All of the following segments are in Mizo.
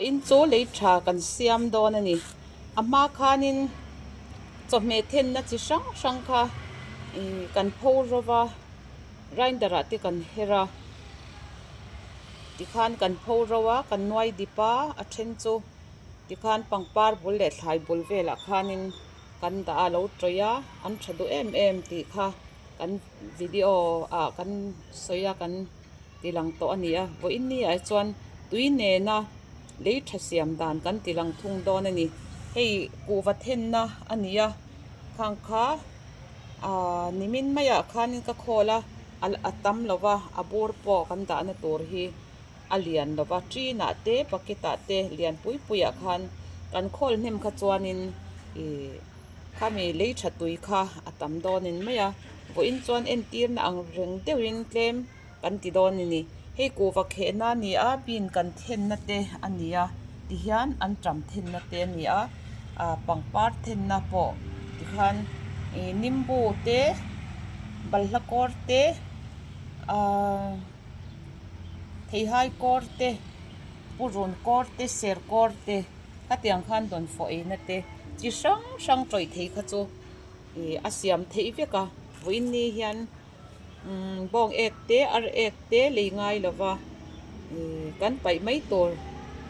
In chaw lei tha kan siam dawn a ni. A hma khanin chawhmeh thenna chi hrang hrang kha ih kan pho ro va, grinder ah te kan her a, tikhan kan pho ro a, kan nuai dip a, a then chu tikhan pangpar bul leh thlai bul velah khanin kan dah a, a lo tawih a, an tha duh em em tih kha kan video ah kan sawi a kan. Ti lang tawh a ni a, vawiin ni ah chuan tui nena lei tha siam dan kan ti lang thung dawn a ni. Hei kuhva thenna a ni a, khang kha ahh nimin maiah khanin ka khawl a, a tam lo va, a bur pawh kan dahna tur hi a lian lo va, ṭinah te bucket ah te lian pui puiah khan kan khawl hnem kha chuanin ihh khami lei tha tui kha a tam dawnin mai a, vawiin chuan entirna ang reng deuhin tlem kan ti dawn a ni. Hei kuhva khehna a ni a, bean kan thenna te a ni a, tihian an ṭam thenna te a ni a, ah pangpar thenna pawh tikhan ih nimbu te balhla kawr te ahh theihai kawr te purun kawr te ser kawr te khatiang khan dawnfawh eina te chi hrang hrang tawih thei kha chu ih a siam theih vek a vawiin ni hian umm bawng ek te ar ek te lei ngai lova ih kan paih mai tur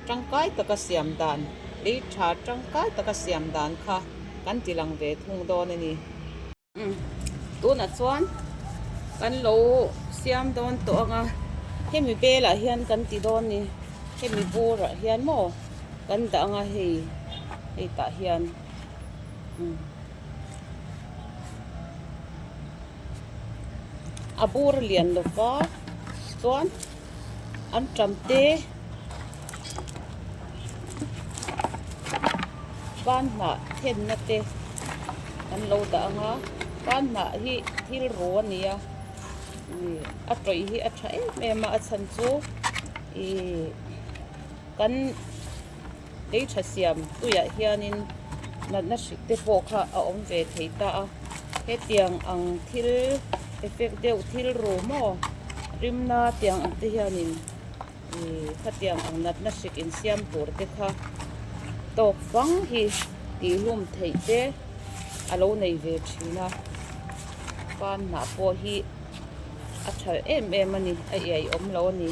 tangkai taka siam dan lei tha tangkai taka siam dan kha kan ti lang ve thung dawn a ni. Tunah chuan kan lo siam dawn tawh ang a, hemi velah hian kan ti dawn ni, hemi burah hian maw kan dah ang a hei hei tah hian umm a bur a lian lo va chuan an ṭam te ban hnah thenna te an lo dah ang a ban hnah hi thil ru a ni a ih a tawih hi a tha em em a a chhan chu ih kan lei tha siam tuiah hianin natna hrik te pawh kha a awm ve thei ta a hetiang ang thil effect deuh thil ru maw rimna tiang ang te hianin ih khatiang ang natna hrik insiam tur te kha tawk fang hi tihhlum theih te a lo nei ve thin a pan hnah pawh hi a tha em em a ni a iai awm lo a ni.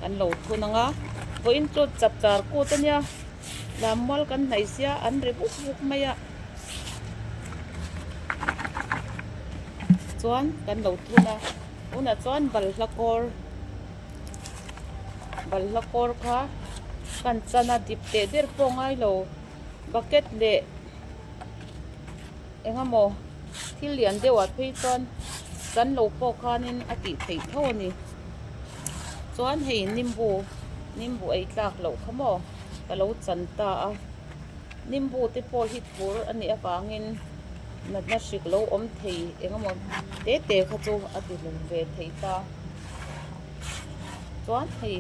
Kan lo thun ang a vawiin chu chapchar kut a nia lammual kan hnaih sia an ri vuk vuk mai a chuan kan lo thun a tunah chuan balhla kawr balhla kawr kha kan chan a dip teh der pawh a ngai lo bucket leh. Eng emaw thil lian deuhah phei chuan kan lo pawh khanin a tih theih tho a ni. Chuan hei nimbu nimbu ei tlak loh kha maw ka lo chan ta a. Nimbu te pawh hi thur a nih avangin natna hrik lo awm thei eng emaw te te kha chu a ti hlum ve thei ta. Chuan hei.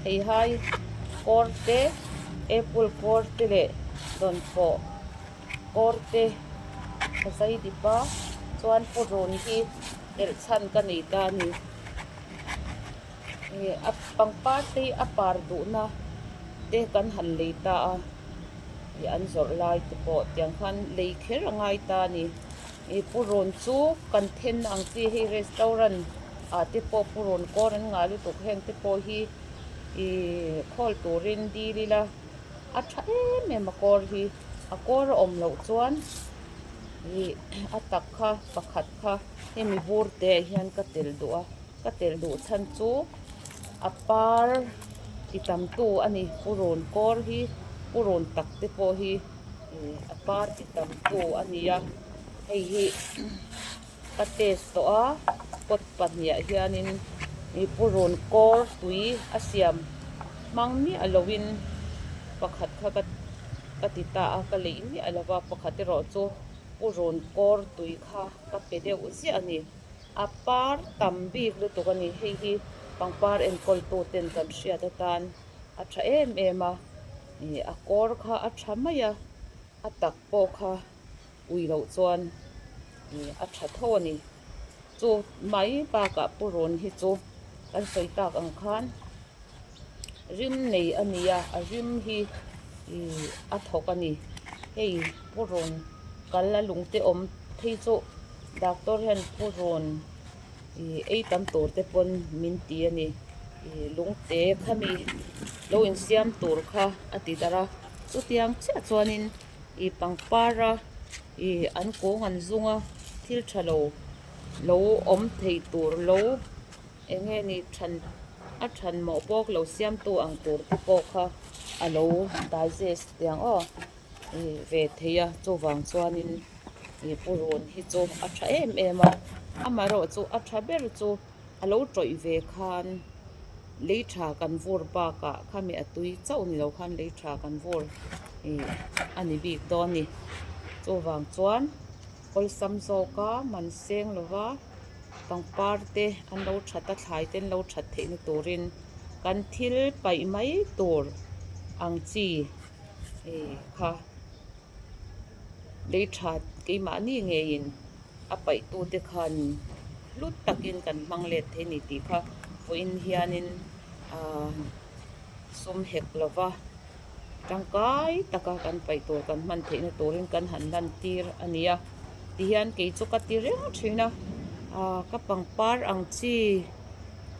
Theihai kawr te apple kawr te leh dawnfawh kawr te ka zai dip a chuan purun hi elh chhan ka nei ta a ni ih a pangpar te hi a par duhna te kan han lei ta a ih an zawrh lai te pawh tiang khan lei kher a ngai ta a ni. Ih purun chu kan then ang chi hei restaurant ah te pawh purun kawr an ngah lutuk heng te pawh hi ih khawl turin dil ila a tha em em a kawr hi a kawr a awm loh chuan ih a tak kha pakhat kha hemi bur te ah hian ka telh duh a ka telh duh chhan chu a par ti tam tu a ni purun kawr hi purun tak te pawh hi. A par ti tam tu a ni a hei hi ka test tawh a pot pahnih ah hianin ih purun kawr tui a siam hmang miah lovin pakhat kha ka ka ti ta a ka leih miah lo va pakhat erawh chu purun kawr tui kha ka pe deuh ziah a ni a par tam bik lutuk a ni hei hi pangpar enkawl tu ten kan hriat atan a tha em em a. Ih a kawr kha a tha mai a. A tak pawh kha ui loh chuan a tha tho a ni. Chu mai bakah purun hi chu kan sawi tak ang khan rim nei a ni a, a rim hi ih a thawk a ni. Hei purun kal a lung te awm phei chu doctor hian purun ih ei tam tur te pawn min ti a ni. Ih lungte khami lo insiam tur kha a ti darh a, chutiang chiah chuanin ih pangpar a ih an kawng an zung a thil tha lo lo awm thei tur lo eng nge ni than a than mawh bawk lo siamtu ang tur te pawh kha a lo digest tiang aw ih ve thei a chuvang chuanin ih purun hi chu a tha em em a amaherawh chu a tha ber chu a lo tawih ve khan lei tha kan vur bakah khami a tui chauh ni lo khan lei tha kan vur ih a ni bik dawn a ni chuvang chuan awlsam zawka man seng lova pangpar te an lo that a thlai te an lo that theih na turin kan thil paih mai tur ang chi ih kha lei tha keimahni ngeiin a paihtute khan hlut takin kan hmang let thei a ni tih kha vawiin hianin ahh sum hek lova tangkai taka kan paih tur kan hman theihna turin kan han lan tir a ni a tihian kei chu ka ti reng thin a ahh ka pangpar ang chi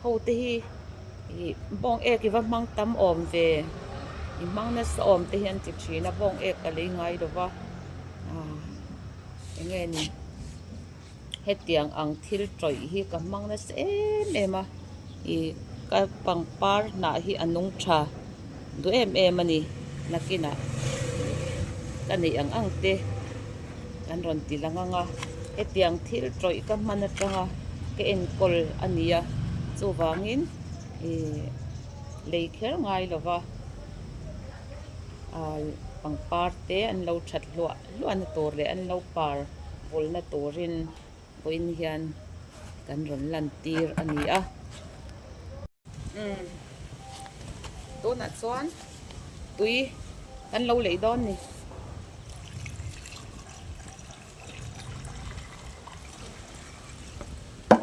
ho te hi ih bawng ek i va hmang tam awm ve i hmang nasa awm te hi an ti thin a bawng ek ka lei ngai lova ahh eng nge ni hetiang ang thil tawih hi ka hmang nasa em em a ih ka pangpar hnah hi a nung tha duh em em a ni nakinah ka neih ang ang te kan rawn ti lang ang a hetiang thil tawih ka hman atanga ka enkawl a ni a chuvangin ih lei kher ngai lo va ah pangpar te an lo that hluah hluah na tur leh an lo par vawlna turin vawiin hian kan rawn lan tir a ni a. Umm tunah chuan tui kan lo lei dawn ni.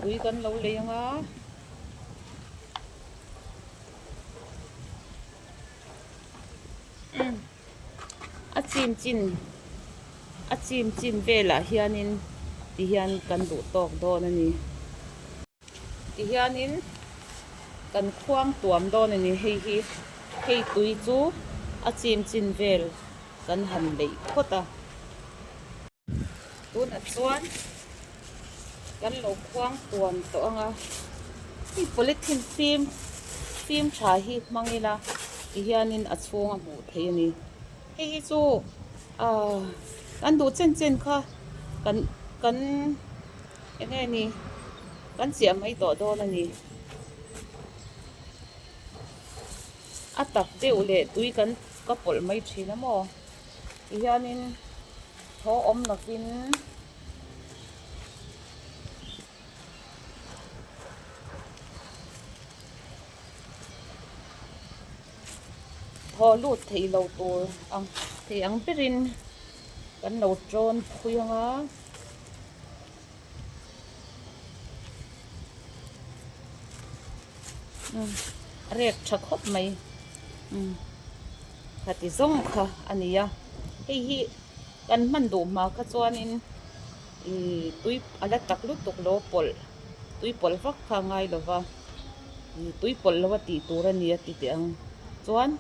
Tui kan lo lei anga. Umm a chim chin a chim chin velah hianin tihian kan duh tawk dawn a ni. Tihianin kan khuang tuam dawn a ni hei hi hei tui chu a chim chin vel kan han leih phawt a. Tunah chuan kan lo khuang tuam tawh ang a hei polythene fim fim tha hi hmang ila tihianin a chhung a hmuh theih a ni hei hi chu ahh kan duh chen chen kha kan kan eng nge ni kan chiah mai tawh dawn a ni a tak deuh leh tui kan ka pawlh mai thin a maw tihianin thaw awm lovin thaw lut theih lo tur ang thei ang berin kan lo tawn phui ang a. A rek tha khawp mai umm khati zawng kha a ni a hei hi kan hman duh hma kha chuanin ihh tui a la tak lutuk lo pawlh tui pawlh vak kha a ngai lo va ih tui pawlh lo a tih tur a ni a ti teh ang chuan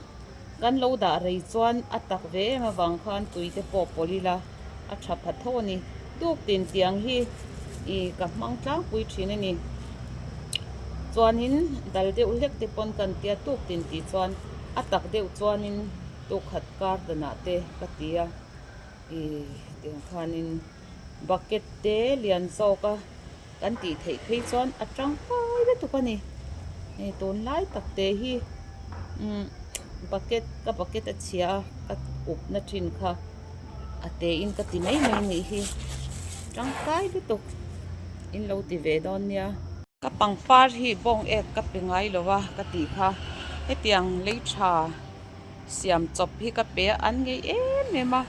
kan lo dah rei chuan a tak ve em avang khan tui te pawh pawlh ila a tha pha tho a ni tuk tin tiang hi ih ka hmang tlangpui thin a ni chuanin dal deuh hlek te pawn kan tia tuk tin tih chuan a tak deuh chuanin tukhat kar danah te ka ti a ih tiang khanin bucket te lian zawk a kan tih theih phei chuan a tangkai lutuk a ni hei tunlai tak te hi umm bucket ka bucket a chhia a ka up na thin kha a te in ka ti mai mai nih hi tangkai lutuk in lo ti ve dawn nia. Ka pangpar hi bawng ek ka pe ngai lo a ka tih kha hetiang lei tha siam chawp hi ka pe a an ngei em em a.